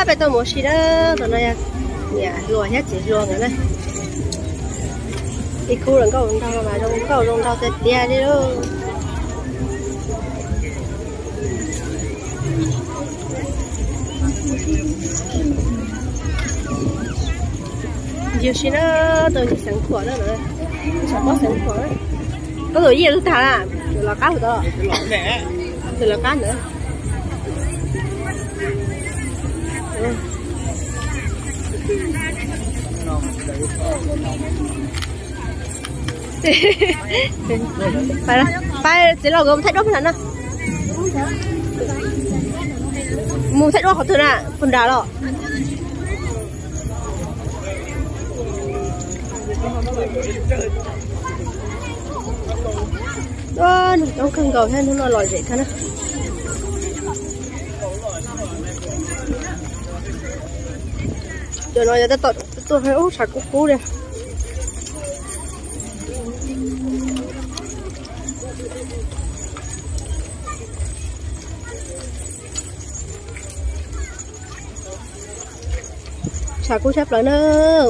Peb tuaj mus ua si na, tus no yog niam hluas thiab txiv hluas nkawd na. Ib khub zoo nkauj zoo nraug mas zoo nkauj zoo nraug tiag tiag li lauj. Ncig ua si na, tus ncig Xeev Khuam na, tus pob Xeev Khuam na. Koj tus yij twb tag na, tus lawv qab tus, tus lawv qab ntawd. Pab txiv laus nkawd mus thaij duab pem na. Mus thaij duab qhov twg na, puag nrad los? Nws coob kawg nkaus thiab, hnub no lom zem kawg na. Cov no yog tab tom tuaj ub tshav kub kub li. Tshav kub tshaj plaws na,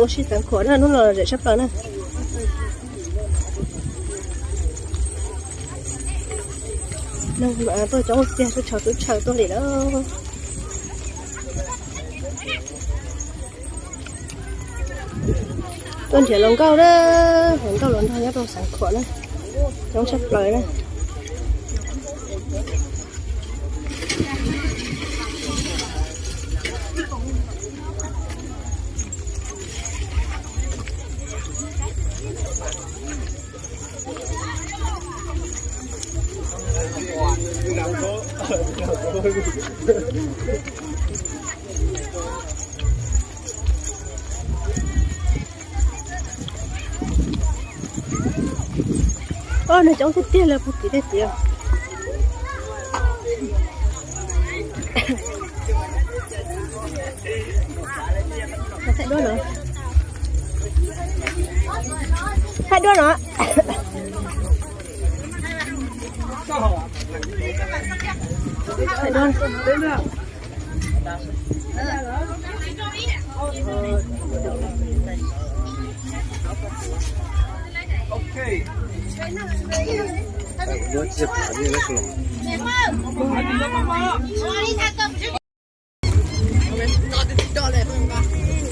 ua si Xeev Khuam na, hnub no lom zem tshaj plaws na. Tuaj coob tiag, tuaj tshawv tuaj tshawv tuaj li lawm. Tuaj nrhiav hluas nkauj na, hluas nkauj hluas nraug nyob rau Xeev Khuam na, coob tshaj plaws na. Nws coob tiag tiag li puag tim tej tid. Thaij duab no, thaij duab no.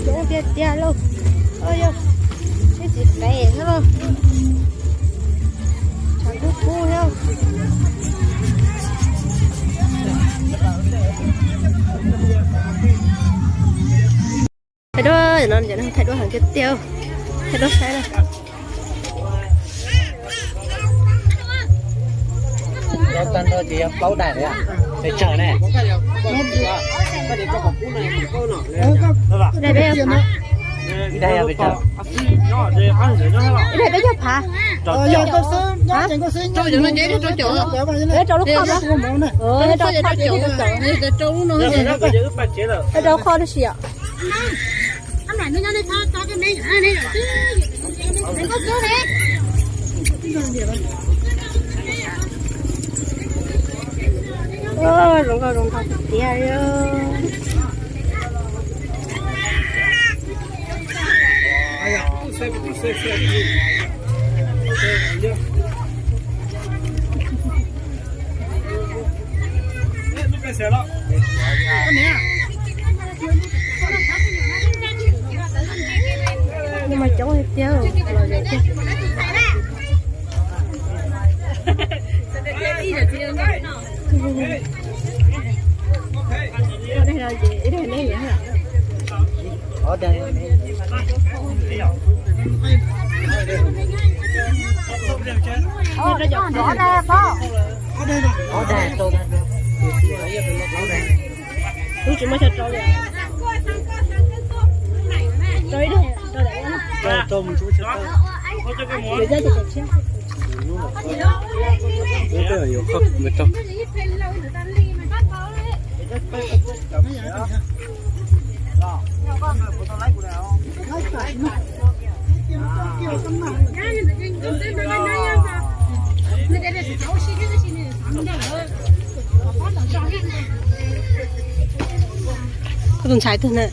Coob tiag tiag lauj. Yog ib txiv qev xwb lauj. Tshav kub kub thiab. Thaij duab no, thaij duab heev tiag tiag, thaij duab saib na. Tag nrho ces yog plaub daim, pes tsawg ne? Daim peb, daim peb caug phav. Rau lub kho na. Rau lub kho. Rau kho tib si yom. Zoo nkauj zoo nraug tiag tiag li. Mas coob tiag tiag, lom zem tiag. Wb tsis muaj chaw rau li. Rau ib daim, rau daim. Rau, rau mus tsis muaj chaw rau. Lwm zaub ces tshiab. Yuav kho mus rau. Koj tus ntxhais twg na?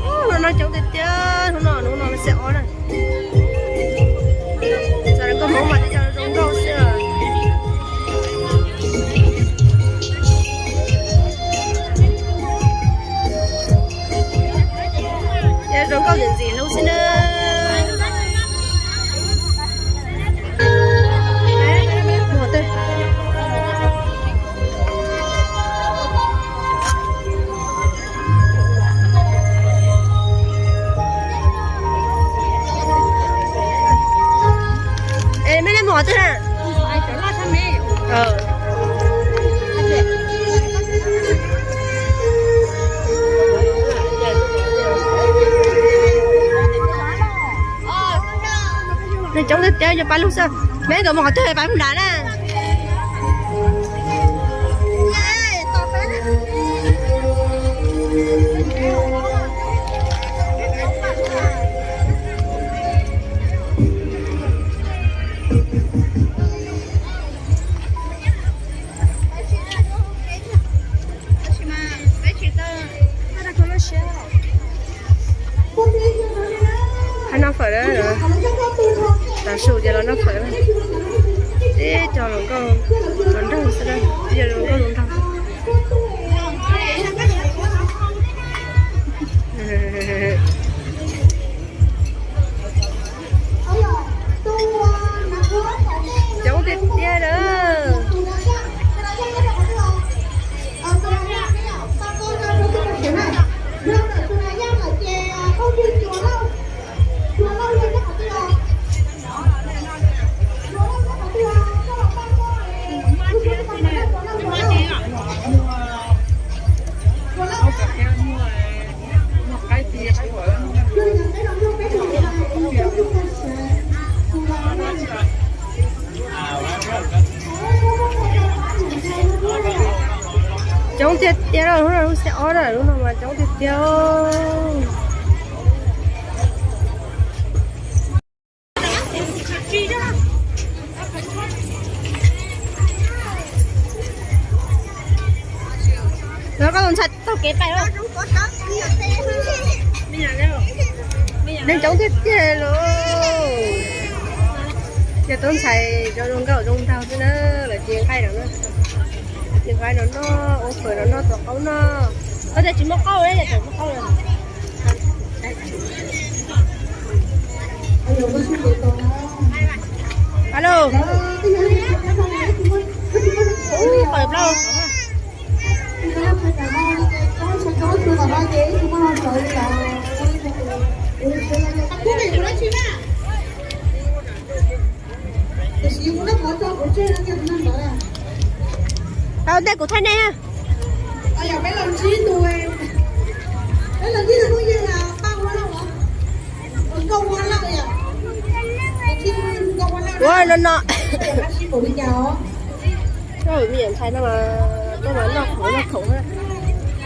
Hnub no coob tiag tiag, hnub no hnub no xiab ob na. Txawm koj Hmoob mas twb yog zoo nkauj xwb. Yog zoo nkauj ntxim ntxim hlub xwb na. Es mej le mus qhov twg na? Neeg coob tiag tiag, yog pab lug xwb. Mej nkawd mus qhov twg, pab mus nrad na. Hab noj fawm na. Tav su ces los noj fawm. Teb cov hluas nkauj hluas nraug xwb na, teb cov hluas nkauj hluas nraug. Coob tiag tiag na. Coob tiag tiag, lub no lub xiab ob na, lub no mas coob tiag tiag. Los koj tus ntxhais taug kev pais los. Neeg coob tiag tiag lauj. Yog tub ntxhais zoo nkauj zoo nraug xwb na, lawv cia nqaij no na. Cia nqaij no noj, ua fawm no noj, tua qaub noj. Koj tias tsis muaj qaub, yog tsis muaj qaub. Alo. Ub, qawm plaub. Tau ntej kuv thaij nej na. Ua no no. Me nyuam ntxhais no mas tuaj mas noj khoom noj khoom na.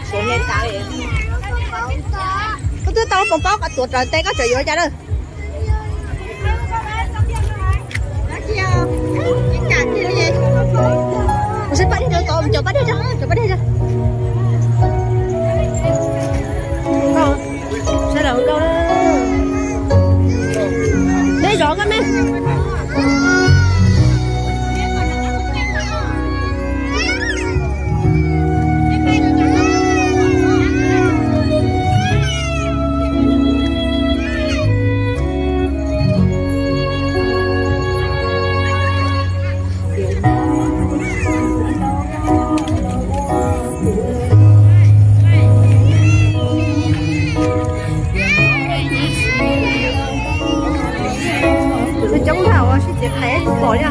Suav hle tas li. Koj twb tau poos paub kom tuav rawv tes koj tseem yuav cas lawm. Kuv sib pab dej rau tod, cov pab dej rau, cov pab dej rau. Saib lawv nkauj na. Neb zov koj me. Coob ntag, ua sib txiv qhais tsis pom li.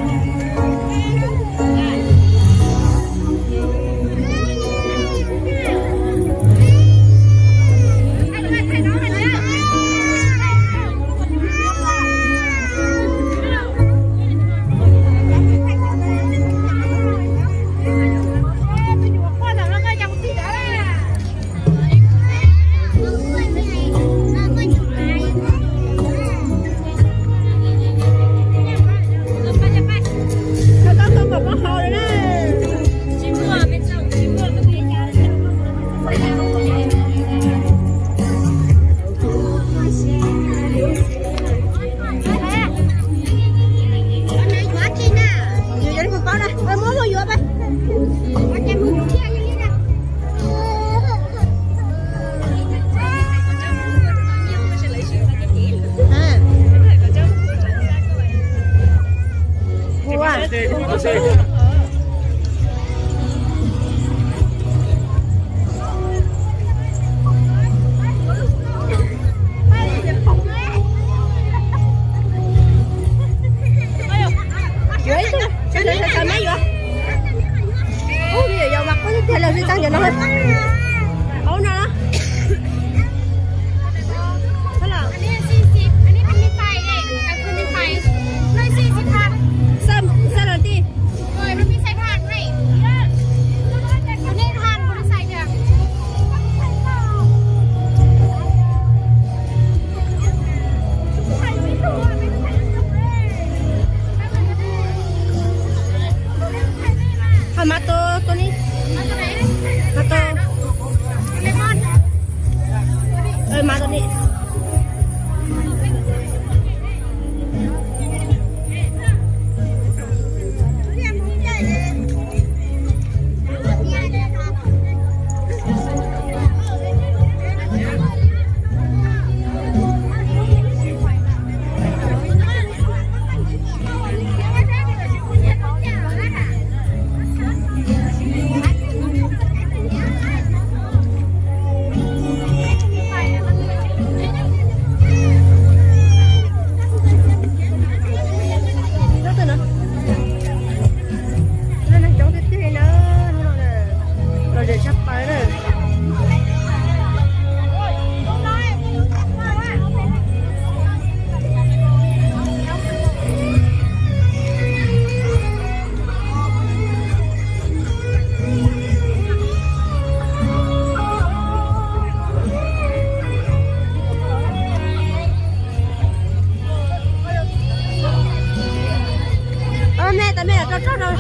Yuav ib tug, sawv sawv sawv mas yuav. Ub, yog mas qub tiag tiag lawm, tsis txaj cov no. Qub no. Tab lawm. Xab los tij. Hos mas tus, tus ni, mas tus, mas tus ni. Neeg coob tiag tiag na, hnub no na, lom zem tshaj plaws na. Ua me, tam me los rau tsob rau.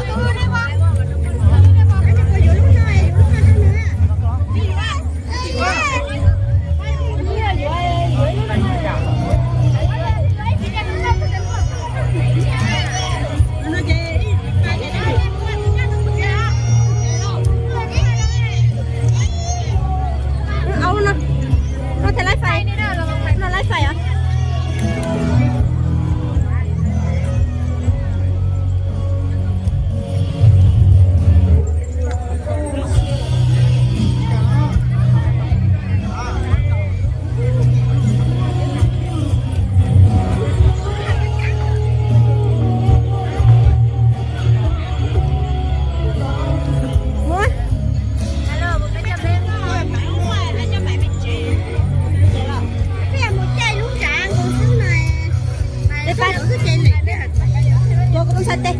Au no, no thiaj laib fais, no laib fais os. Ua kuv ntxhais tes.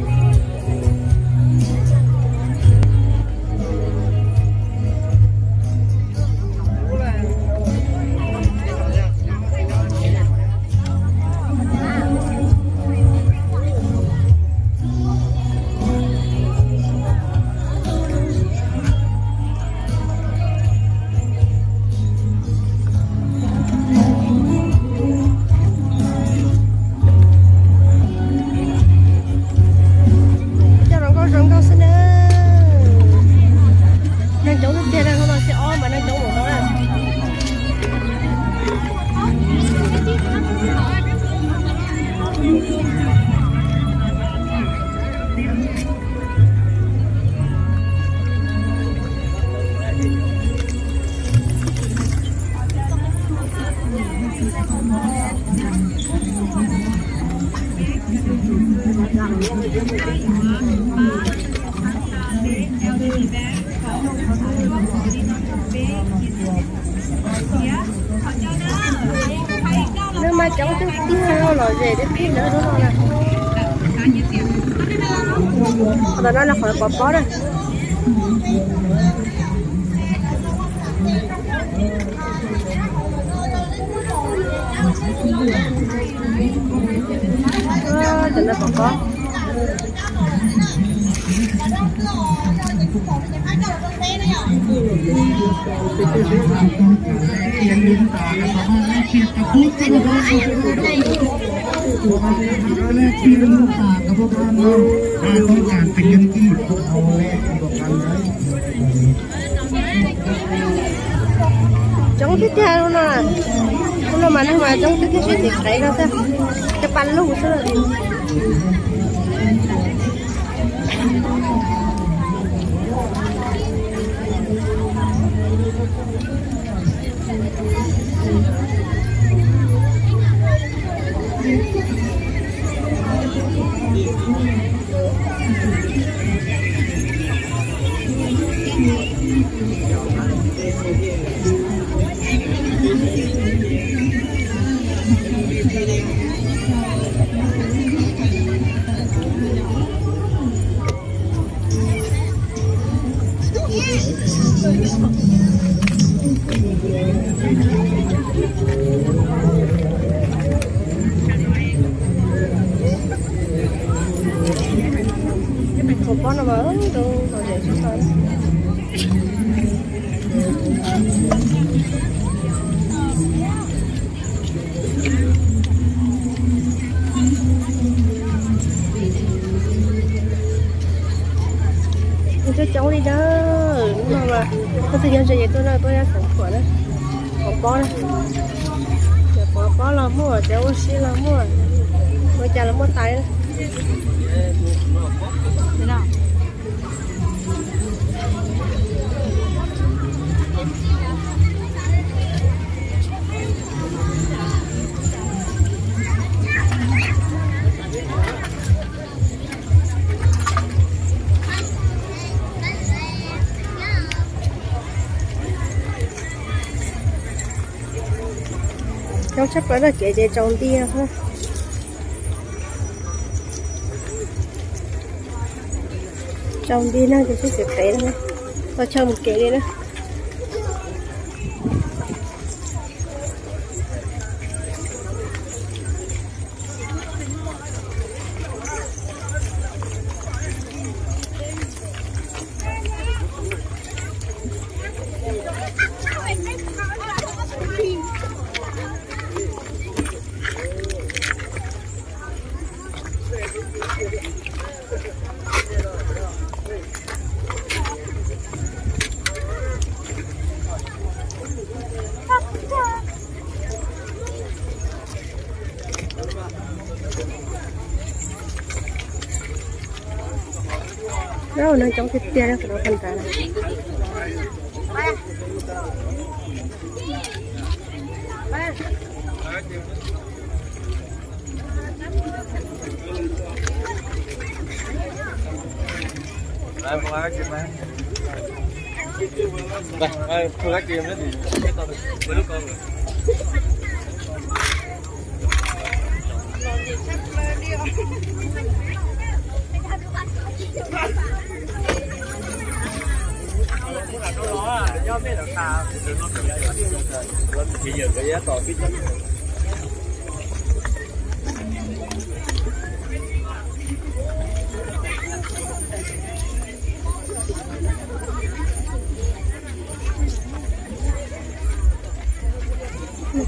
Coj zoo nkauj zoo nkauj xwb na. Neeg coob tiag tiag, hnub no xiab ob mas neeg coob mus no na. Neeg mas coob tiag tiag, lom zem tiag tiag hnub no na. Qhov no yog qhov pov pob na. Cov no pov pob. Coob tiag tiag no, hnub no mas neeg mas coob tiag tiag, sib tim qev no xwb, cov pa lug xwb. Hauv pob no mas rau lom zem tshaj plaws. Coob coob li na. Hnub no mas leej twg nyob ze ces tuaj na, tuaj nyob xeev Khuam na. Pov pob na. Cov pov pob los muaj, cov ua si los muaj, ua cas los muaj tas li. Coob tshaj plaws na, kev ces tsaus nti. Tsaus nti na, ces sib xws pem no, tau chaw mus kev li na. Nag coob tiag tiag, qhov no pha nrad.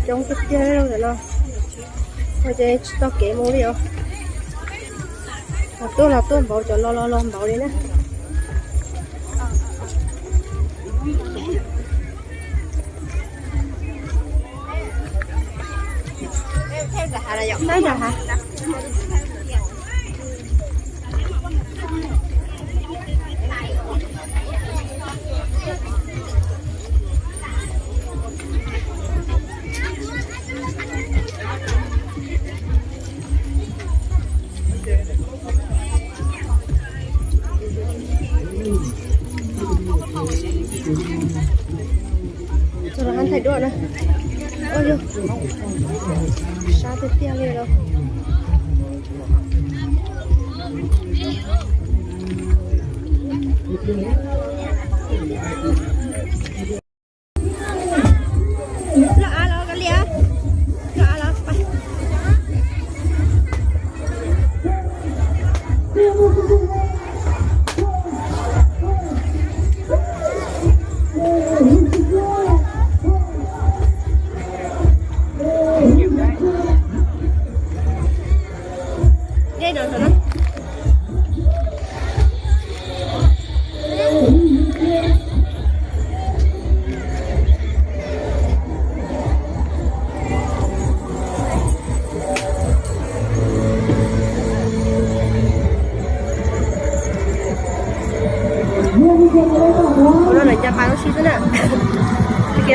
Coob tiag tiag li ntawm no, ces tsis tau kev mus li os. Cov tuaj los tuaj npaum, cov los los los npaum li na. Txog los hab thaij duab na. Ua yog sab tiag tiag li los.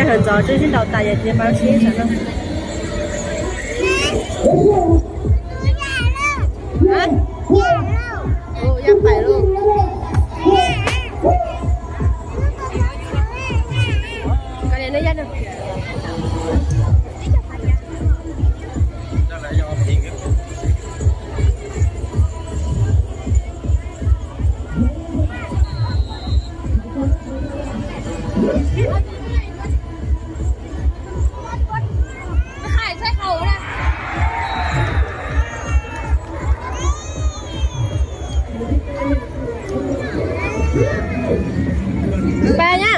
Ntxov twb sib ntaus tas, yog ces pab sib sawv no. Ua yaj pais lauj. Kav liam nej yaj no. Ba nha.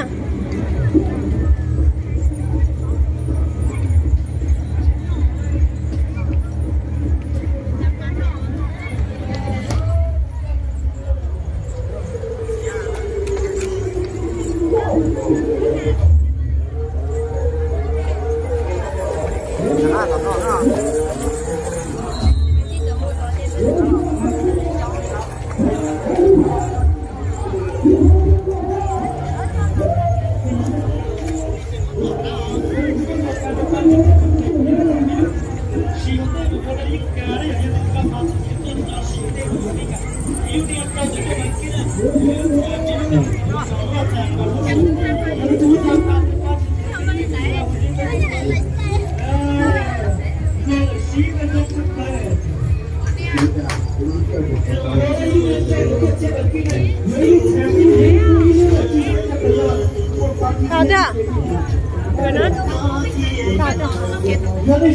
Tau tiag. Tau tiag.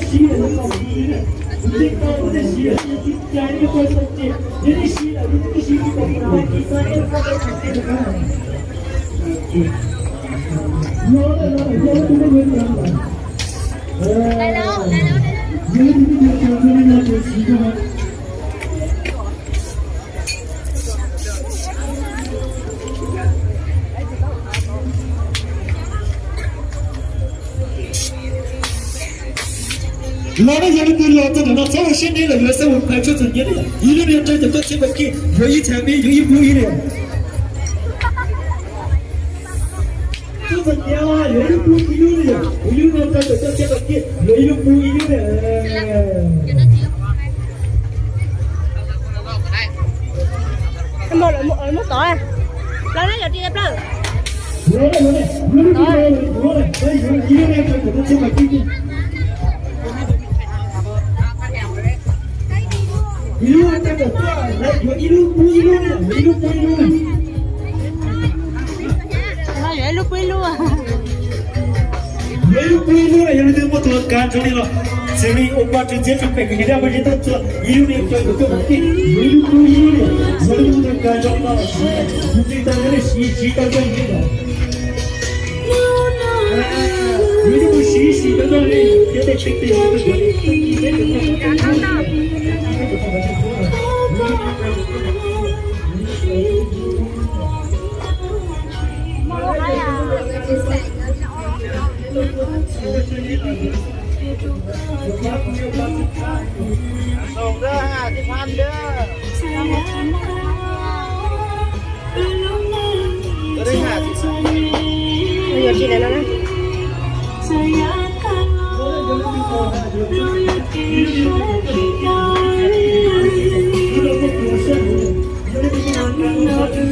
Los nej yog leej twg los txog ntawm no txhob ua siab deb lawm, yuav xav ua phav tshua txom nyem, ib lub niag rau caum cuaj txhiab pab kij yuav ib txhiab me yuav ib pub ib li. Txhob txom nyem, yuav ib lub pub ib lub li, ib lub niag rau caum cuaj txhiab pab kij yuav ib lub pub ib lub li. Muab tod, los nej yuav ris plaws. Ib lub pub ib lub, ib lub pub ib lub. Yuav ib lub pub ib lub na, yog leej twg muaj tus kav zoo li los xws li ua poj tswv txiav tsis pem kws nyias dab poj tswv tau txog ib lub niag rau caum cuaj pab kij, yuav ib lub pub ib lub li. Yog leej twg muaj tus kav zoo li no los siv, kuv tsis tau yog nej siv siv tau zoo li no. Yuav ib lub siv siv tau zoo li thiab tej tseeb tej Yuav tsis lawm no na.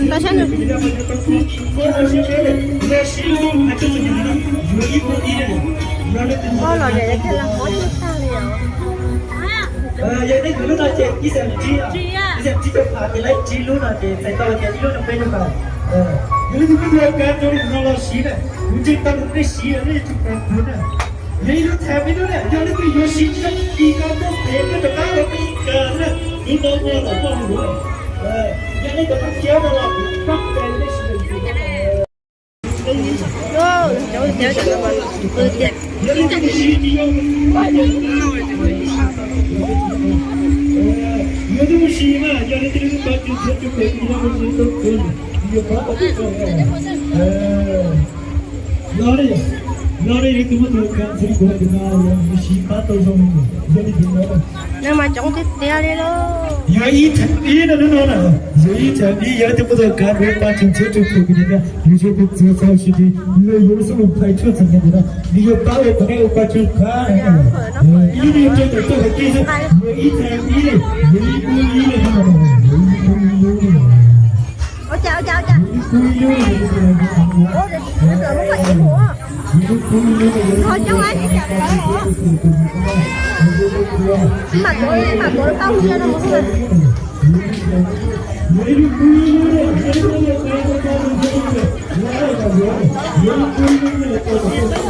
Tau sab nws. Koj los niam yog koj los mob cuj tag li os. Yog nej yuav lub no ces ib xeem tsib, ib xeem tsib caug phav ces lawv tsib lub no ces txhais tau tias ib lub no peb lub no. Yog leej twg muaj tus kav zoo li no los siv na, kuv ntseeg tau nej siv los nej tsum pab kuv na. Yog ib lub thav me lub na, yog leej twg yuav siv tsis tau kis ko tuaj pem nej rov qab los peb kav na, kuv no ua los koj mus. Yog nej cov thaj kiab no los kuv pab kav nej siv. Yog leej twg siv mas yog leej twg siv mas yog leej twg muaj tus kav zoo li kuv hais tias no, yog siv pab tau zoo li kuv, yog li kuv no. Nws mas coob tiag tiag li lauj. Ib thaj ib no, hnub no na, yog ib thaj ib yog leej twg muaj tus kav nrog pab tseem txhua tus kws nyob, yog tsis tus txiv txhua sawv daws los yuav lub xub lus phais tshuaj txom nyem ntawm no, nws yuav pab ua kom nej ua pab tsw qab na. Ib no yog rau ntawm txoj hauv kev xwb, yog ib thaj ib, yog ib kub ib no, yog ib kub ib lub.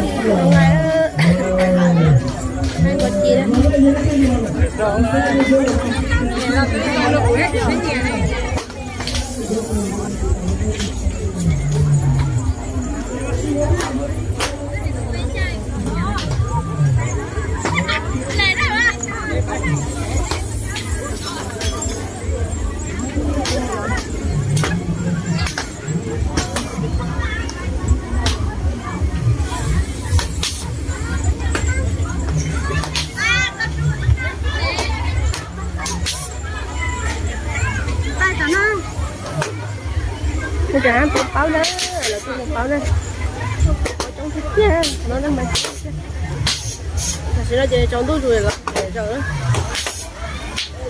Ua cas tus paub na, lawv tus paub na. Coob tiag tiag no na mas. Tam sim no ces tsaus ntuj zus los zaws na.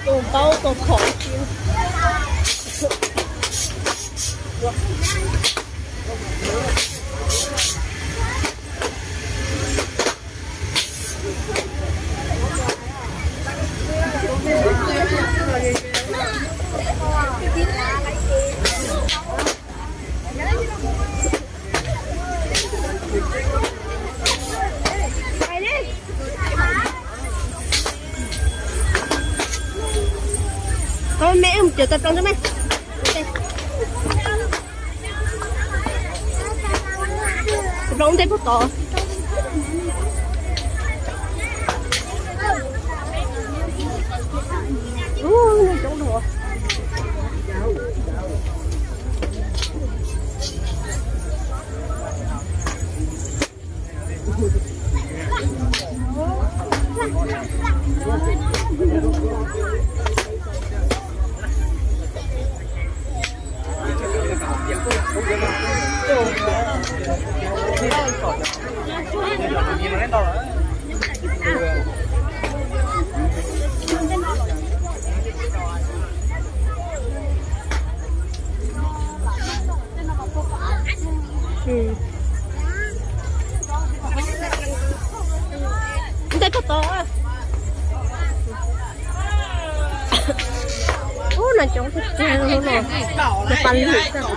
Tus paub tus phom. Koj me mus cov tawv ploos rau me. Tawv ploos ntej puag tod. Ub, neeg coob dua. Ntej puag tod. Ub, neeg coob tiag tiag no, nws pas lwm xwb.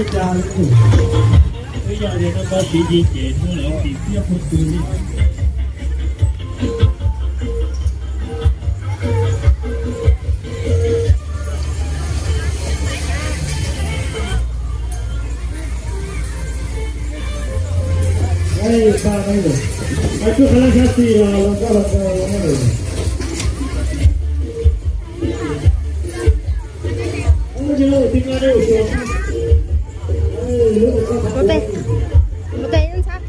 Twb yog tias koj tsis yig ces hnub no tsis thiab pub twg li. Ua tes, ua tes ntxhab.